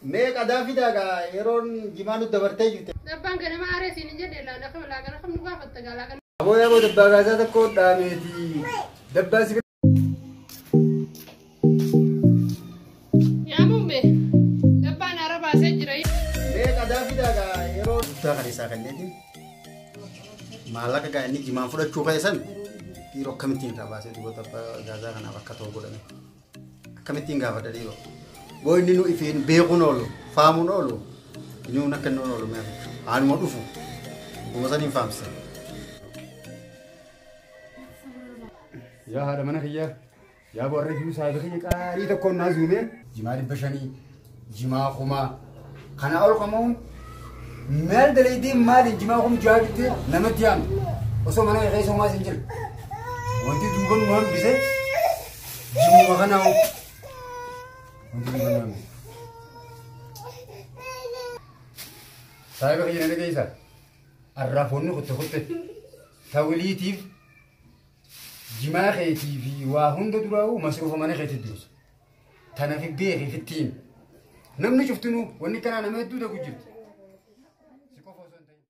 Mee qadaa fidaa gaa yeroon jimaa nutti dabartee jirti. Dabbaan ganama aaree siin hin jedhe laala laaqana kam nu gaafatta gaa laaqana. Aboo yaaboo dabbaa gaasaa tokko dhaameeti. Dabbaa si Yaa muummee dabbaan aara baasee jira. Mee qadaa fidaa gaa yeroo. Guddaa kan isaa kenneetiin maallaqa gaa inni jimaan fudhachuu keessan dhiiroo akkamittiin irraa baasee duuba dabbaa gaazaa kanaaf akka ta'u godhame. Akkamittiin gaafadha dhiiroo. Boo inni nu ifiin beekuun oolu faamuun oolu inni nun akka inni oolu mee haaluma dhufu guma saniin faamsa. Yaa haadha mana kiyyaa yaa warra jiru saayiba kiyya qaalii tokkoon naa zuumee jimaa 500 jimaa 1000 kanaa ol qamuun maal dalaydee maaliin jimaa 6000 bittee namatti yaamte osoo mana kee keessa homaas hin jirre wanti duuba nu hambise jimuma kanaa wanti duuba nu hambise. Saayiba kiyya na dhageessaa arraafoonni kutte kutte tawiliitiif jimaa keetii fi waa hunda duraa'uu masruufa mana keetii dursa. Tana fi beeki fittiin. Namni cuftinuu wanni kanaa nama hedduu dagu jirti.